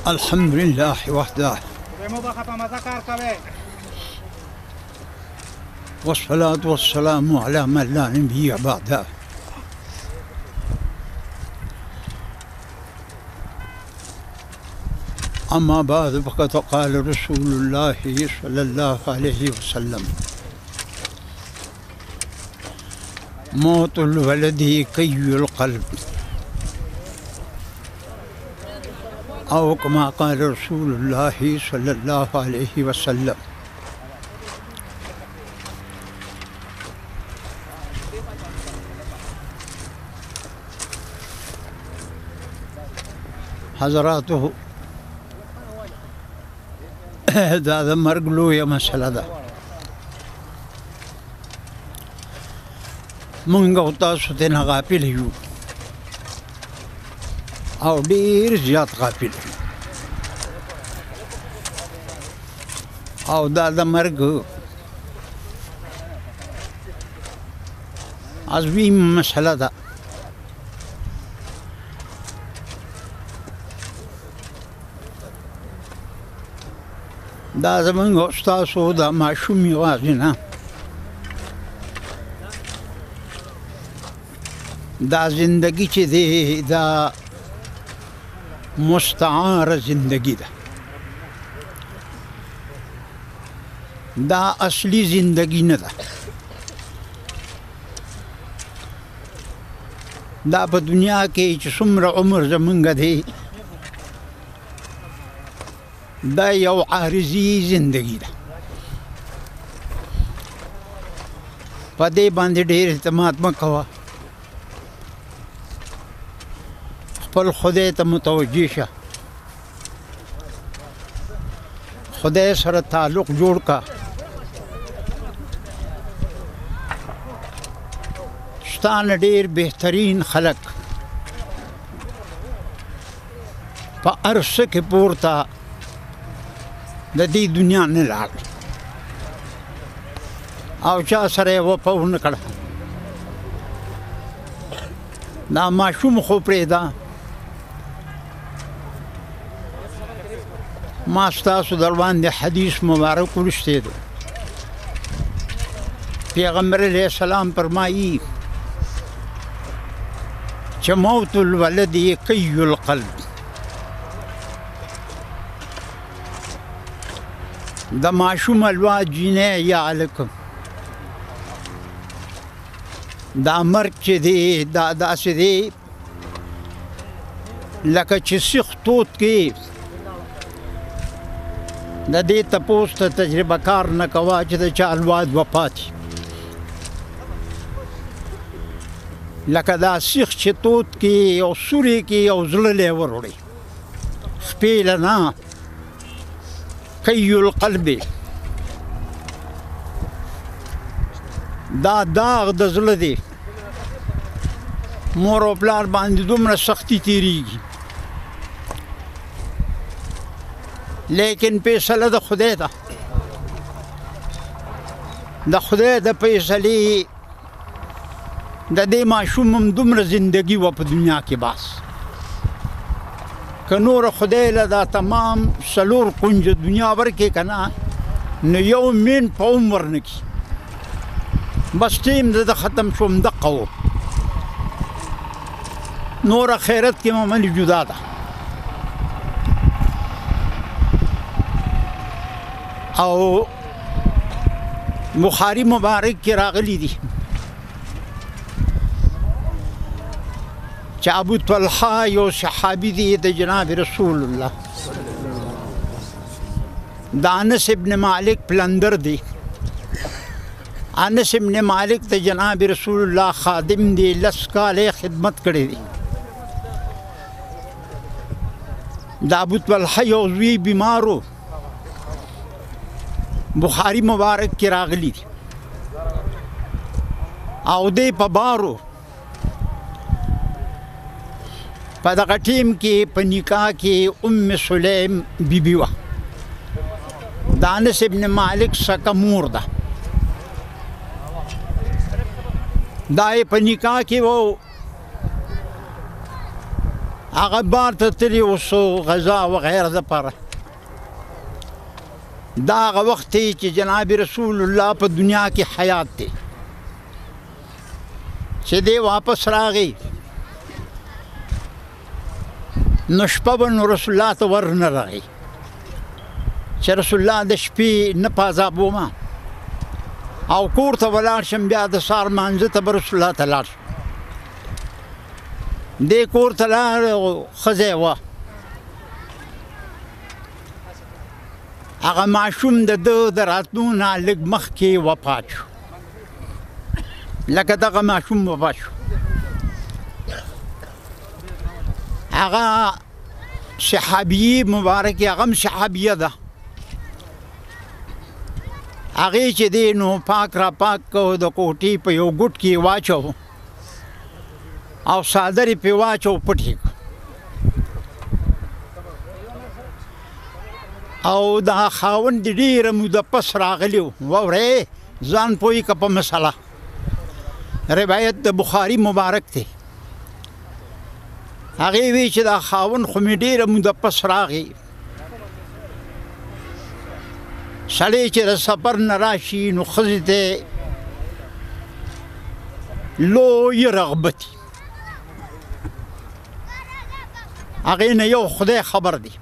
الحمد لله وحده والصلاة والسلام على من لا نبي بعده. أما بعد، فقد قال رسول الله صلى الله عليه وسلم: موت الولد كي القلب، أو كما قال رسول الله صلى الله عليه وسلم. حضراته دا د مرګ لویه مسله ده. مونږ او تاسو ترې نه غافل یو او ډېر زیات غافل یو، او دا د مرګ عظیم مسله ده. دا زمونږ او ستاسو د ماشوم یوازې نه، دا زندگی چې دی دا مستعاره زندگی ده، دا اصلي زندگی نه ده. دا په دنیا کې چې څومره عمر زمونږ دی دا یو عارضي زندگی ده. په دې باندې ډېر اعتماد مه کوه، خپل خدای ته متوجه شه، خدای سره تعلق جوړ کا. ستا نه ډېر بهترین خلک په هر څه کې پورته د دې دنیا نه لاړ او چا سره یې وفا ونه کړه. دا ماشوم خو پرېږده، ما ستاسو در باندې حدیث مبارک ولوستی دی. پیغمبر علیه السلام فرمایي چې موت الولد کی القلب، د ماشوم الوا جینۍ یا هلک دا مرګ چې دی دا داسې دی لکه چې سیخ تود کې. د دې تپوس ته تجربه کار نه کوه چې د چا الواد وفات شي، لکه دا سیخ چې تود کې او سورې کې او زړه له یې وروړي، خپې له نه. کی القلب، دا داغ د زړه دی. مور او پلار باندې دومره سختي تیریږي، لیکن فیصله د خدای ده. د خدای د فیصلې د دې ماشوم هم دومره زندگی وه په دنیا کې، بس که نور خدای له دا تمام څلور کنج دنیا ورکې که نه، نو یو مین په هم ورنه کړي، بس ټیم د ده ختم شو، همدقه و. نور خیرت کې معاملې جدا ده. او بخاري مبارک کې راغلي دي چې ابو طلحه یو صحابي دی د جناب رسول الله، د انس ابن مالک پلندر دی. انس ابن مالک د جناب رسول الله خادم دی، لس کاله یې خدمت کړی دی. د ابو طلحه یو زوی بیمار و، بخاري مبارک کې راغلي دي، او دی په بارو په دغه ټیم کې په نکاح کې ام سلیم بیبي وه، د انس ابن مالک سکه مور ده. دا یې په نکاح کې و. هغه بار ته تللی اوس غذا وغیره دپاره. دا هغه وخت دی چې جناب رسول الله په دنیا کې حیات دی. چې دی واپس راغی نو شپه به نو رسول الله ته ور نه راغی، چې رسول الله د شپې نه په عذابومه او کور ته ولاړ شم، بیا د سهار لمانځه ته به رسول الله ته لاړ شم. دی کور ته لاړ، ښځه یې وه. هغه ماشوم د ده د راتلو نه لږ مخکې وفات شو، لکه دغه ماشوم وفات شو. هغه صحابي مبارک، هغه هم صحابیه ده. هغې چې دی نو پاک را پاک کو، د کوټې په یو ګوټ کې یې واچو او څادر یې پرې واچو، پټ یې کړو. او دا خاوند ډېره موده پس راغلی و. واورې ځان پوه که په مسله. روایت د بخاري مبارک دی. هغې وی چې دا خاوند خو مې ډېره موده پس راغی، سړی چې د سفر نه راشي نو ښځې ته لوی رغبت. هغې نه یو خدای خبر دی.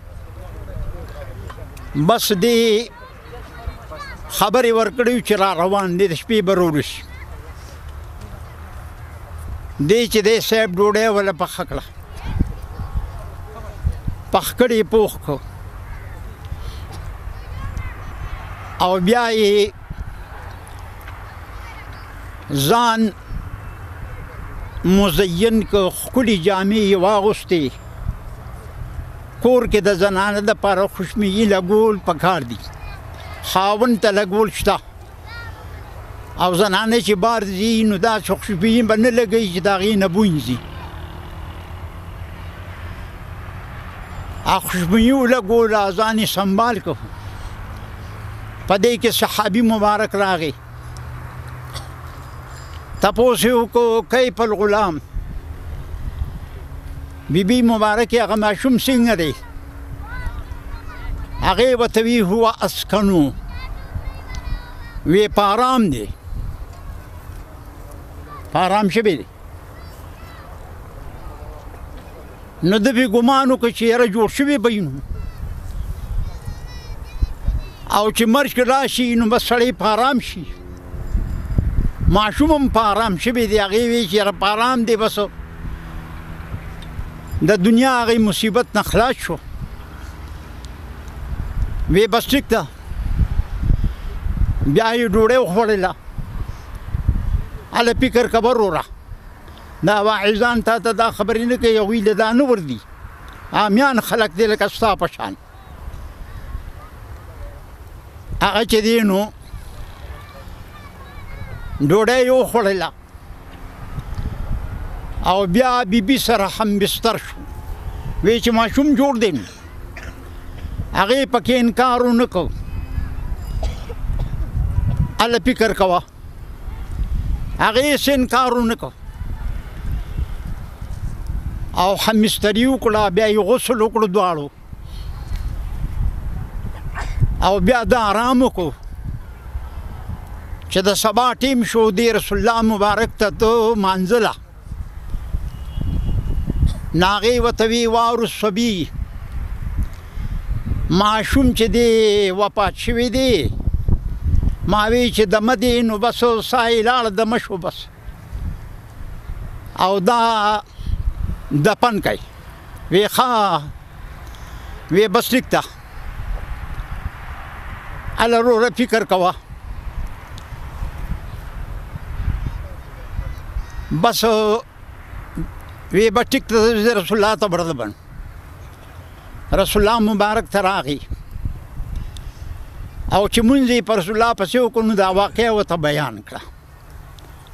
بس دې خبرې ورکړې چې را روان دی، د شپې به راورسي. دی چې دی صاحب ډوډۍ وله پخه کړه، پخ کړې پوخ کړو او بیا یې ځان مزین که، ښکلې جامې یې واغوستې. کور کې د زنانه دپاره خوشبويي لګول پکار دي، خاوند ته لګول شته. او زنانه چې بار ځي نو داسې خوشبويي به نه لګوي چې د هغې نه بوی ځي. خوشبويي ولګوله، ځان یې سنبال کړ. په دې کې صحابي مبارک راغی، تپوس یې وکړو کیف الغلام؟ بی بی مبارک هغه ماشوم څنګه دی؟ هغې ورته وی هو اسکنو، وی په آرام دی، په آرام شوی دی. نو ده پرې ګمان وکړ چې یاره جوړ شوی به وي نو، او چې مرګ راشي نو بس سړی په آرام شي. ماشوم هم په آرام شوی دی. هغې وی چې یاره په آرام دی، بس د دنیا هغې مصیبت نه خلاص شو. وی بس ټیک ده. بیا یې ډوډۍ وخوړله. هله فکر کوه وروره، دا واعظان تا ته دا خبرې نه کوي، هغوی له دا نه وردي، عامیان خلک دی لکه ستا په شان. هغه چې دی نو ډوډۍ یې وخوړله او بیا بیبي سره هم بستر شو. وی چې ماشوم جوړ دی، هغې پکې انکار ونه کړ. هله فکر کوه، هغې څه انکار ونه کړ او همبستري وکړه. بیا یې غسل وکړو دواړو او بیا دا آرام وکړو. چې د سبا ټیم شو، دی رسول الله مبارک ته ته منزله. ناغې ورته وی وارو صبي، ماشوم چې دی وفات شوی دی، ما وی چې دمه دی نو بس ساه یې لاړه، دمه شو بس، او دا دفن کوي. وی ښه، وی بس ټیک ده. هله وروره فکر کوه. بس وی به ټیک ته زه رسول الله ته ورغلم. رسول الله مبارک ته راغی او چې مونځ یې پر رسول الله پسې وکړو نو دا واقعه ورته بیان کړه.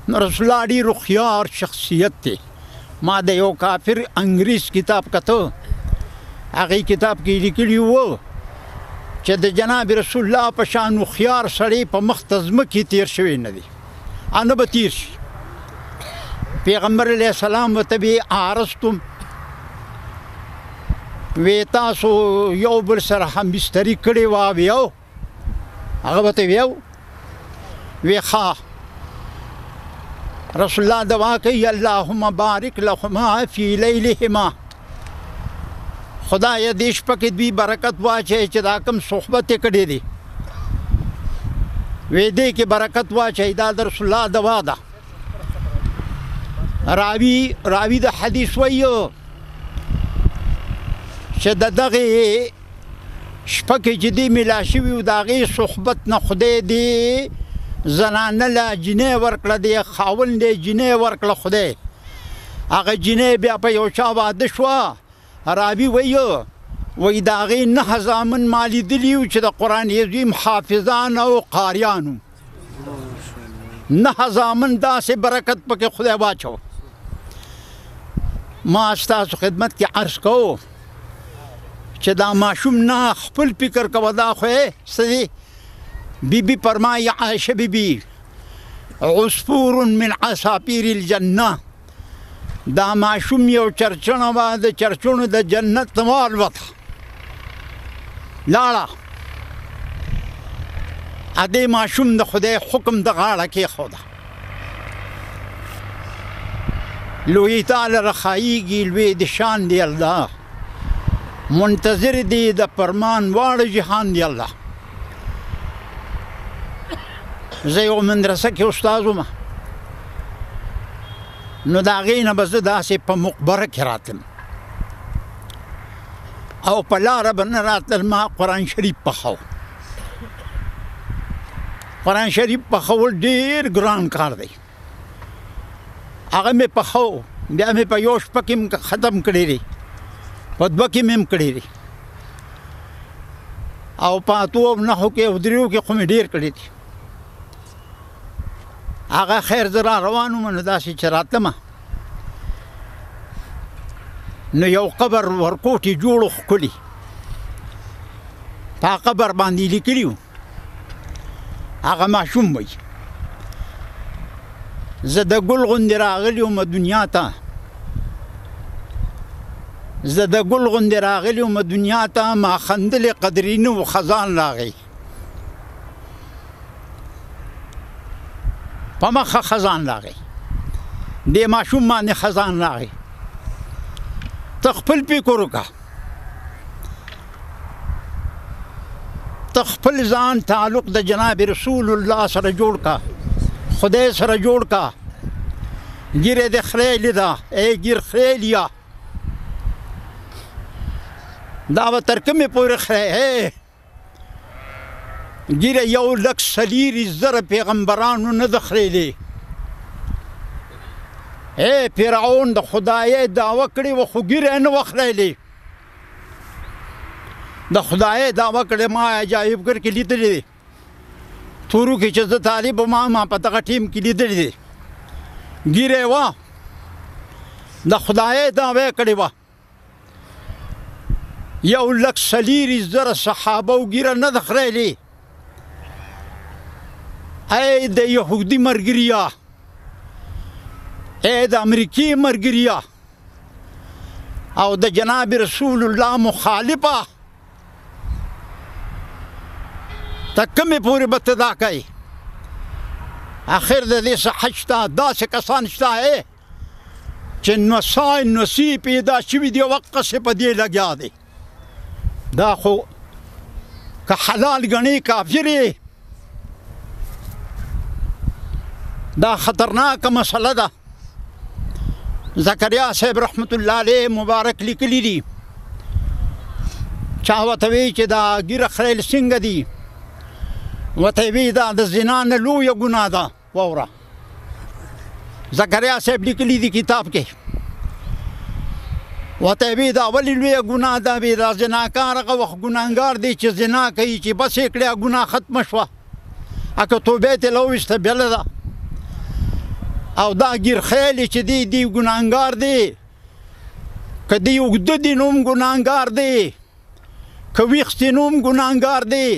نو رسول الله ډېر هوښیار شخصیت دی. ما د یو کافر انګریز کتاب کته، هغې کتاب کې لیکلي وو چې د جناب رسول الله په شان هوښیار سړی په مخ د ځمکې تېر شوی نه دی، نه به تېر شي. پیغمبر علیه السلام ورته وی عارضتم، وی تاسو یو بل سره هم بستری کړې وه؟ ویو. هغه به ته ویو؟ وی ښه. رسول الله دعا کوي اللهم بارک لهما فی لیلهما، خدای دې شپه کې دوی برکت واچوي چې دا کوم صحبت یې کړی دی، وی دې کې برکت واچوي. دا د رسول الله دعا ده. راوي د حدیث وایي چې د دغې شپه کې چې دی میلا شوي و د هغې صحبت نه خدای دې زنانه له جینۍ ورکړه، دی خاوند دی جینۍ ورکړه خدای. هغه جینۍ بیا په یو چا واده شوه. راوي وایي وایي د هغې 9 زامن ما لیدلي وو چې د قرآن عظیم حافظان او قاریان وو. 9 زامن داسې برکت پکې خدای واچو. ما ستاسو خدمت کې عرض کوو چې دا ماشوم نه خپل فکر کوه، دا خو یې څه دي. بی بی فرمایي عایشه بی بی عصفور من عصافیر الجنه، دا ماشوم یو چرچڼه وه، د چرچڼو د جنت نه والوته لاړه. ادې ماشوم د خدای حکم د غاړه کېښوده. لوی تعالی رخایږي، لوی د شان دی الله، منتظر دی د فرمان واړه جهان دی الله. زه یو مدرسه کې استاد وم، نو د هغې نه به زه داسې په مقبره کې راتلم او په لاره به نه راتلل. ما قرآن شریف پخو. قرآن شریف پخول ډېر ګران کار دی. هغه مې پخو، بیا مې په یو شپه کې ختم کړی دی، په دوه کې مې هم کړی دی، او په 8 او 9 کې او 3 کې خو مې ډېر کړی دی. هغه خیر زه را روان وم، نو داسې چې راتلمه نو یو قبر ورکوټي جوړ و ښکلي، په قبر باندې لیکلي وو هغه ماشوم وایي زه د ګل غوندې راغلی وم دنیا ته، زه د ګل غوندې راغلی وم دنیا ته، ما خندلې قدرې نه و خزان راغی، په مخه خزان راغی، دې ماشوم باندې خزان راغی. ته خپل فکر وکړه، ته خپل ځان تعلق د جناب رسول الله سره جوړ کا، خدای سره جوړ کا. ګیره دې خریلې ده، ای ګیر خریلیا، دا به تر کومې پورې خری؟ ګیره 1,40,000 پیغمبرانو نه ده خریلې. ای فرعون د خدای دعوه کړې وه خو ګیره یې نه وه خریلې. د خدای دعوه کړې، ما عجایب ګر کې لیدلې دي، تورو کې چې زه طالب وم ما په دغه ټیم کې لیدلې دي. ګیره یې وه، د خدای دعوه یې کړې وه. 1,40,000 صحابه و ګیره نه ده خریلې. ای د یهودي مرګریا، ای د امریکې مرګریا، او د جناب رسول الله مخالفه، ته کومې پورې به ته دا کوې؟ اخر د دې څه حج شته، داسې کسان شته چې نسای نسی پیدا شوي دي او هقسې په دې لګیا دی. دا خو که حلال ګڼې کافر یې. دا خطرناکه مسله ده. زکریا صاحب رحمت الله علیه مبارک لیکلي دي، چا ورته وایي چې دا ږیره خریل څنګه دي، ورته یې وایي دا د زنا نه لویه ګناه ده. واوره، زکریا صاحب لیکلي دي کتاب کې، ورته یې وایي دا ولې لویه ګناه ده؟ وایي دا زناکار هغه وخت ګناهګار دی چې زنا کوي، چې بس یې کړې ګناه ختمه شوه، اکه توبه یې ترې وویسته بېله ده. او دا ګیرخیلې چې دی دی ګناهګار دی، که دی اوږده دي نو هم ګناهګار دی، که ویښ دي نو هم ګناهګار دی،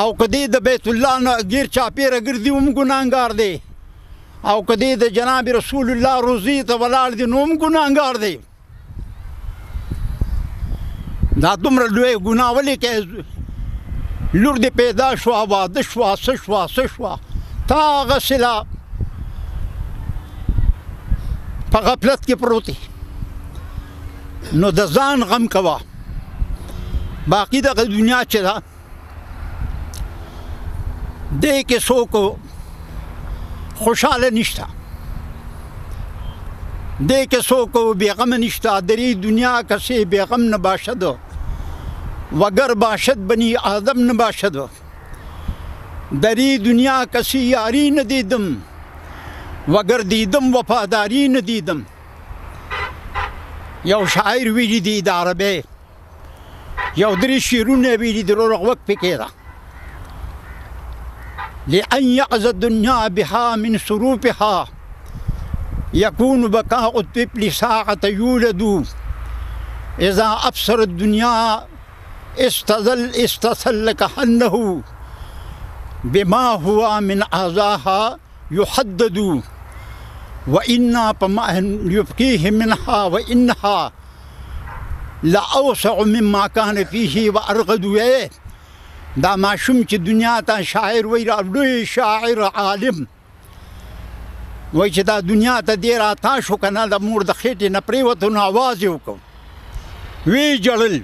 او که دی د بیت الله نه ګیر چاپېره ګرځي هم ګناهګار دی، او که دی د جناب رسول الله روزي ته ولاړ دی نو هم ګناهګار دی. دا دومره لویه ګناه ولې کوې؟ لور دې پیدا شوه، واده شوه، څه شوه څه شوه، تا هغسې لا په غفلت کې پروت یې. نو د ځان غم کوه، باقي دغه دنیا چې ده دې کې څوک خوشحاله نشته، دې کې څوک بېغمه نشته. درې دنیا کسې بېغم نه باشد، وګر باشد بني آدم نه باشد. درې دنیا کسې یاري نه دیدم، وګر دیدم وفاداری نه دیدم. یو شاعر ویلي دی د عربۍ یو درې شعرونه ویلي دي، روغ وک پکې ده. لأن يعز الدنيا بها من سروفها يكون بكاء الطفل ساعة يولد، إذا أبصر الدنيا استسل كأنه بما هو من أعزاها يحدد، وإنا فما يبقيه منها وإنها لأوسع مما كان فيه وأرغد. دا ماشوم چې دنیا ته شاعر وایي، لوی شاعر عالم وایي چې دا دنیا ته دی راتا شو که نه، د مور د خېټې نه پرېوتو نو اواز یې وکړو، ویې ژړل.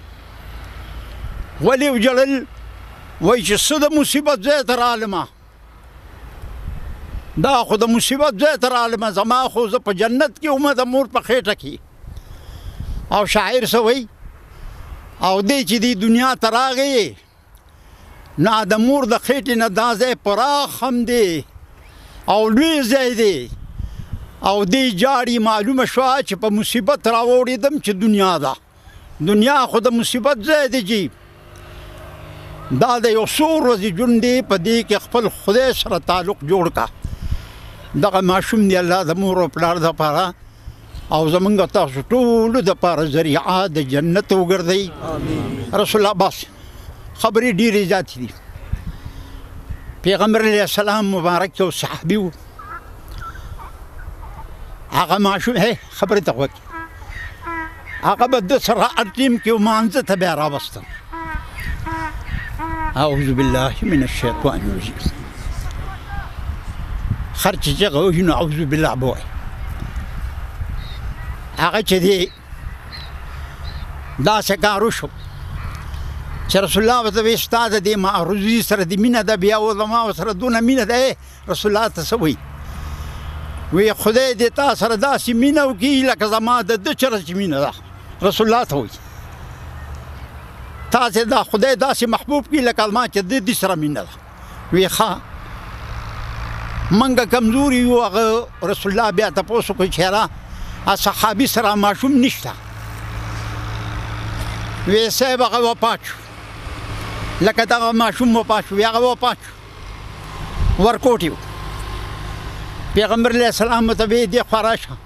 ولې وژړل؟ وایي چې څه د مصیبت ځای ته رالمه، دا خو د مصیبت ځای ته رالمه، زما خو زه په جنت کې ومه د مور په خېټه کې. او شاعر څه وایي؟ او دی چې دی دنیا ته راغی نه د مور د خېټې نه دا ځای پراخ هم دی او لوی ځای دی، او دی جاړي معلومه شوه چې په مصیبت راوړېدم چې دنیا ده، دنیا خو د مصیبت ځای دی چې دا د یو څو ورځې ژوند دی، په دې کې خپل خدای سره تعلق جوړ کا. دغه ماشوم دی الله د مور او پلار دپاره او زمونږ تاسو ټولو دپاره ذریعه د جنت وګرځوي. رسول الله بس خبرې ډېرې زیاتې دي. پیغمبر علیه السلام مبارک یو صحابي و، هغه ماشوم خبرې ته غوږ، هغه به ده سره هر ټیم کې لمانځه ته بیا راوسته. اعوذ بالله من الشیطان الرجیم. خر چې چغه وهي نو اعوذ بالله به وایي. هغه چې دی داسې کار وشو چې رسول الله ورته وایي ستا د دې معروضي سره دې مینه ده، بیا و زما ورسره دونه مینه ده. رسول الله ته څه وایي؟ وایي خدای دې تا سره داسې مینه وکړي لکه زما د ده سره چې مینه ده. رسول الله ته وایي تاسې دا خدای داسې محبوب کړي لکه زما چې د دې سره مینه ده. وایي ښه موږ کمزوري یو. هغه رسول الله بیا تپوس وکړ چې یاره صحابي سره ماشوم نشته. وایي صاحب هغه وفات شو، لکه دغه ماشوم وفات شو، هغه وفات شو، ورکوټي و. پیغمبر علیه السلام ورته وایي دې خوا راشه،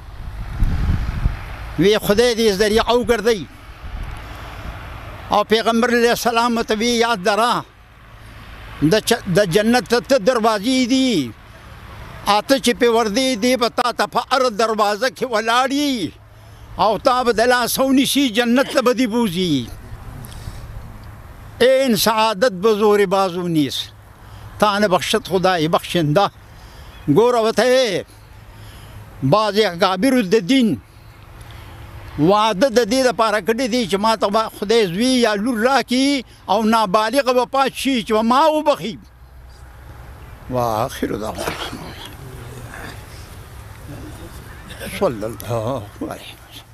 وایي خدای دې ذریعه وګرځوي. او پیغمبر علیه السلام ورته وایي یاد لره د جنت ته دروازې دي، اته چې پې وردې دی به تا ته په هره دروازه کې ولاړ او تا به د لاسه ونیسي، جنت ته به دې بوځي. این سعادت به زور بازو نیست، تا نه بخشد خدای بخشنده. ګوره ورته بعضې اکابرو د دین واده د دې دپاره کړی دی چې ما ته به خدای زوی یا لور راکړي او نابالغه به پات شي چې به ما وبخښي. وآخر دعوانا صلی الله علیه وسلم.